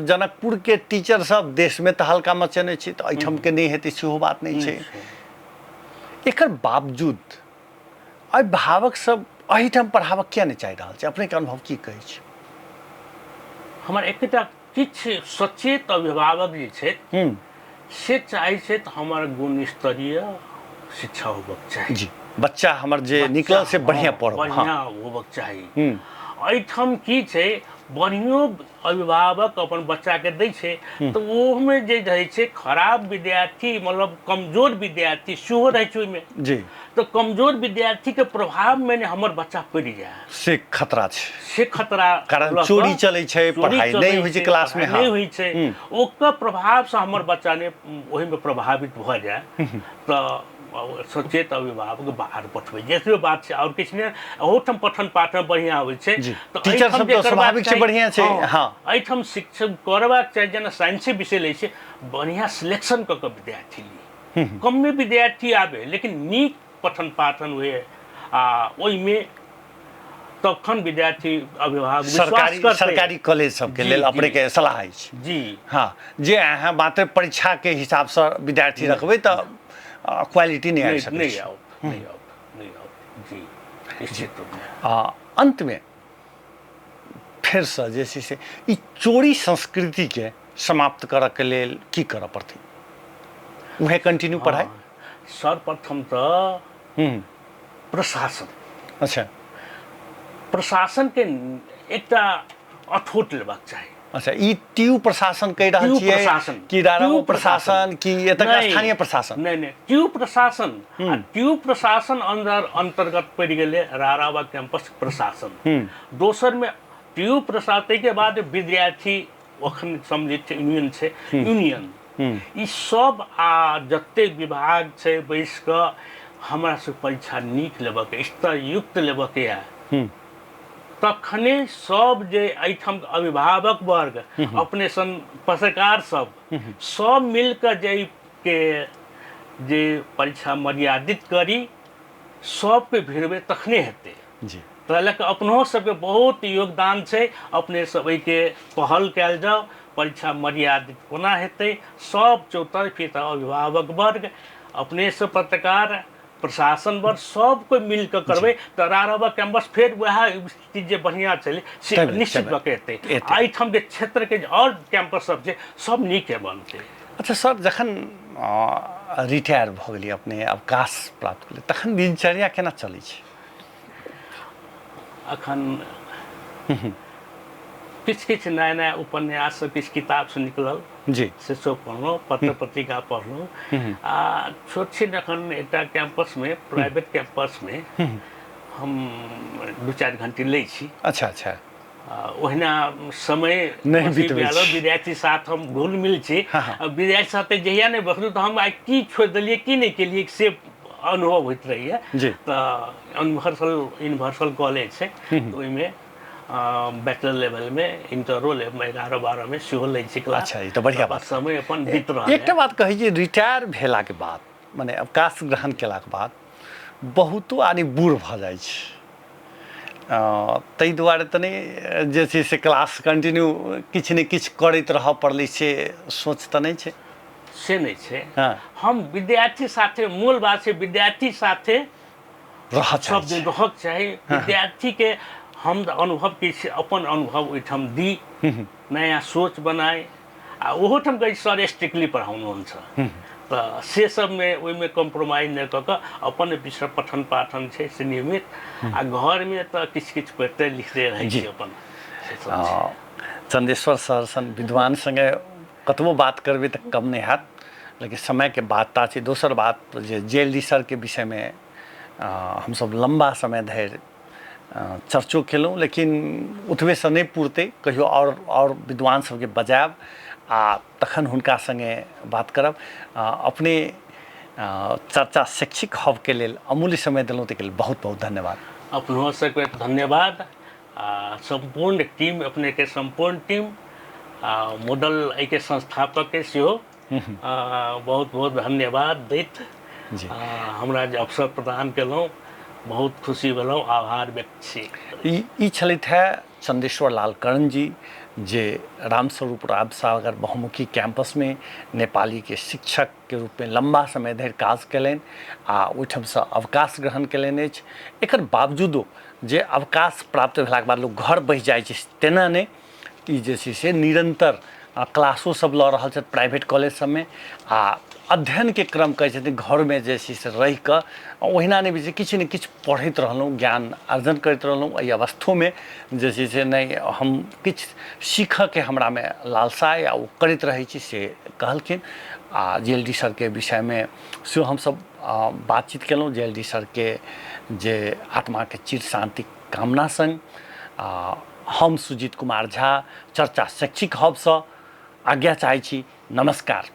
[SPEAKER 2] जनकपुरके टीचर सब देशमे तऽ हल्का मचेने छै, तऽ एहिठामके नहि हेतै सेहो बात नहि छै। एकर बावजूद अभिभावक सब एहिठाम पढ़ाबऽ किया नहि चाहि रहल छै? अपनेके अनुभव की कहै छै?
[SPEAKER 1] हमर एकटा किछु सचेत अभिभावक जे छै से चाहै छै तऽ हमर गुणस्तरीय शिक्षा होबक चाही
[SPEAKER 2] जी, बच्चा हमर जे निकलल से बढ़िआँ पढ़,
[SPEAKER 1] बढ़िआँ होबक चाही। एहिठाम की छै, बढ़िओ अभिभावक अपन बच्चाके दै छै तऽ ओहोमे जे रहै छै खराब विद्यार्थी, मतलब कमजोर विद्यार्थी सेहो रहै छै ओहिमे
[SPEAKER 2] जी।
[SPEAKER 1] तऽ कमजोर विद्यार्थीके प्रभावमे ने हमर बच्चा पड़ि जाय
[SPEAKER 2] से खतरा छै,
[SPEAKER 1] से खतरा,
[SPEAKER 2] कारण चोरी चलै छै, पढ़ाइ नहि होइ छै क्लासमे,
[SPEAKER 1] नहि होइ छै, ओकर प्रभावसँ हमर बच्चा ने ओहिमे प्रभावित भऽ जाय, तऽ सचेत अभिभावक बाहर पठबै छै। एतबे बात छै, आओर किछु नहि। ओहोठाम पठन पाठन बढ़िआँ होइ छै,
[SPEAKER 2] तऽ टीचर सब तऽ स्वाभाविक छै बढ़िआँ छै।
[SPEAKER 1] हँ, एहिठाम शिक्षक करबाक चाही, जेना साइंसे विषय लै छै, बढ़िआँ सिलेक्शन कऽ कऽ विद्यार्थी ली, कमे विद्यार्थी आबे लेकिन नीक पठन पाठन हुए, आ ओहिमे तखन विद्यार्थी अभिभावक
[SPEAKER 2] सरकारी सरकारी कॉलेज सबके लेल अपने के सलाह अछि
[SPEAKER 1] जी?
[SPEAKER 2] हाँ, जे अहाँ मात्र परीक्षा के हिसाबसँ विद्यार्थी रखबै तऽ क्वालिटी नहि आबि सकै,
[SPEAKER 1] नहि आओत, नहि आओत, नहि आओत जी, निश्चित रूपमे।
[SPEAKER 2] आ अन्तमे फेरसँ जे छै से ई चोरी संस्कृतिके समाप्त करऽके लेल की करऽ पड़तै? उएह कंटिन्यू पढ़ाइ?
[SPEAKER 1] सर्वप्रथम तऽ प्रशासन। प्रशासन के एकटा अठोट लेबाक चाही।
[SPEAKER 2] अच्छा, ई टीयू प्रशासन कहि रहल
[SPEAKER 1] टीयू
[SPEAKER 2] छियै
[SPEAKER 1] प्रशासन।
[SPEAKER 2] कि राराबो
[SPEAKER 1] टीयू
[SPEAKER 2] प्रशासन कि एतऽ
[SPEAKER 1] नहि।
[SPEAKER 2] स्थानीय प्रशासन?
[SPEAKER 1] नहि नहि, टीयू प्रशासन। आ टीयू प्रशासन अंदर अंतर्गत पड़ि गेलै राराबा कैंपस प्रशासन। दोसर मे टीयू प्रशासन के बाद विद्यार्थी अखन सम्मिलित छै, यूनियन छै, यूनियन ई सब आ जतेक विभाग छै बैस कऽ हमरा सब परीक्षा नीक लेबऽके, स्तरयुक्त लेबऽके यऽ, तखने सब जे एहिठाम अभिभावक वर्ग, अपने सन पत्रकार सब सब मिल कऽ जे के जे परीक्षा मर्यादित करी, सबके भिड़बै तखने हेतै ताहि लऽ कऽ अपनो सबके बहुत योगदान छै। अपने सब एहिके पहल कयल जाउ, परीक्षा मर्यादित कोना हेतै, सब चौतरफी तऽ अभिभावक वर्ग, अपने सब पत्रकार, प्रशासन वर्ग, सब कोइ मिल कऽ करबै तऽ रारबा कैंपस फेर वएह स्थिति जे बढ़िआँ छलै से निश्चित भऽ कऽ एतै। एहिठाम के क्षेत्रके आओर कैंपस सब छै सब नीके बनतै।
[SPEAKER 2] अच्छा सर, जखन रिटायर भऽ गेलियै, अपने अवकाश प्राप्त केलियै, तखन दिनचर्या केना चलै छै?
[SPEAKER 1] अखन किछु किछु नया नया उपन्यास सब, किछु किताब सब निकलल से सब पढ़लहुँ, पत्र पत्रिका पढ़लहुँ। आ छोट छिन अखन एकटा कैंपसमे, प्राइवेट कैंपसमे हम 2-4 घंटी लै छी।
[SPEAKER 2] अच्छा अच्छा।
[SPEAKER 1] ओहिना समय
[SPEAKER 2] नहि बितबै छी।
[SPEAKER 1] विद्यार्थी साथ हम घुल मिल छी। विद्यार्थी साथ जहिया नहि बसलहुँ तऽ हम आइ की छोड़ि देलियै, की नहि केलियै, से अनुभव होइत रहैए। तऽ यूनिवर्सल कॉलेज छै, ओहिमे बैचलर लेवलमे, इंटरो लेवलमे, 11-12मे सेहो लै छी क्लास।
[SPEAKER 2] अच्छा, ई तऽ बढ़िआँ बात।
[SPEAKER 1] समय अपन बीत रहल।
[SPEAKER 2] एकटा बात कहै जे रिटायर भेलाके बाद, मने अवकाश ग्रहण केलाके बाद बहुतो आदमी बूढ़ भऽ जाइ छै, ताहि दुआरे तऽ नहि जे छै से क्लास कंटिन्यू किछु ने किछु करैत रहऽ पड़लै, से सोच तऽ नहि छै?
[SPEAKER 1] से नहि छै। हम विद्यार्थी साथे, मूल बात छै विद्यार्थी साथे
[SPEAKER 2] रहऽ
[SPEAKER 1] सब दिन रहक चाही। विद्यार्थीके हम अनुभव की छै, अपन अनुभव ओहिठाम दी, नयाँ सोच बनाइ। आ ओहोठाम कहै सर स्ट्रिक्टली पढ़ाउनुहुन्छ, तऽ से सबमे ओहिमे कॉम्प्रोमाइज नहि कऽ कऽ अपन विषय पठन पाठन छै से नियमित, आ घरमे तऽ किछु किछु पढ़िते लिखते रहै छी अपन।
[SPEAKER 2] चंदेश्वर सर सन विद्वान सङ्गे कतबो बात करबै तऽ कम नहि हैत, लेकिन समयके बात ता छै। दोसर बात जे जे एल डी सरके विषयमे हमसब लम्बा समय धरि चर्चो केलहुँ, लेकिन ओतबेसँ नहि पुरतै, कहियो आओर विद्वान सबके बजायब आ तखन हुनका सङ्गे बात करब। अपने चर्चा शैक्षिक हबके लेल अमूल्य समय देलहुँ, ताहिके लेल बहुत बहुत धन्यवाद।
[SPEAKER 1] अपनो सबके धन्यवाद आ सम्पूर्ण टीम, अपनेके सम्पूर्ण टीम आ मॉडल एहिके संस्थापकके सेहो बहुत बहुत धन्यवाद दैत हमरा जे अवसर प्रदान केलहुँ, बहुत खुशी भेलहुँ, आभार व्यक्त छी।
[SPEAKER 2] ई छलथि है चंदेश्वर लाल कर्ण जी, जे रामस्वरूप रामसागर बहुमुखी कैंपसमे नेपालीके शिक्षकके रूपमे लम्बा समय धरि काज कयलनि आ ओहिठामसँ अवकाश ग्रहण कयलनि अछि। एकर बावजूदो जे अवकाश प्राप्त भेलाके बाद लोक घर बसि जाइ छै तेना नहि, ई जे छै से निरन्तर क्लासो सब लऽ रहल छथि प्राइवेट कॉलेज सबमे आ अध्ययनके क्रम कहै छथिन घरमे जे छै से रहिकऽ ओहिना नहि बुझै किछु ने किछु पढ़ैत रहलहुँ, ज्ञान अर्जन करैत रहलहुँ। एहि अवस्थोमे जे छै से नहि हम किछु सीखऽके हमरामे लालसा अइ आ ओ करैत रहै छी से कहलखिन। आ जे एल डी सरके विषयमे सेहो हमसब बातचीत केलहुँ। जे एल डी सरके जे आत्माके चिर शान्तिक कामना सङ्ग हम सुजीत कुमार झा चर्चा शैक्षिक हबसँ आज्ञा चाहै छी। नमस्कार।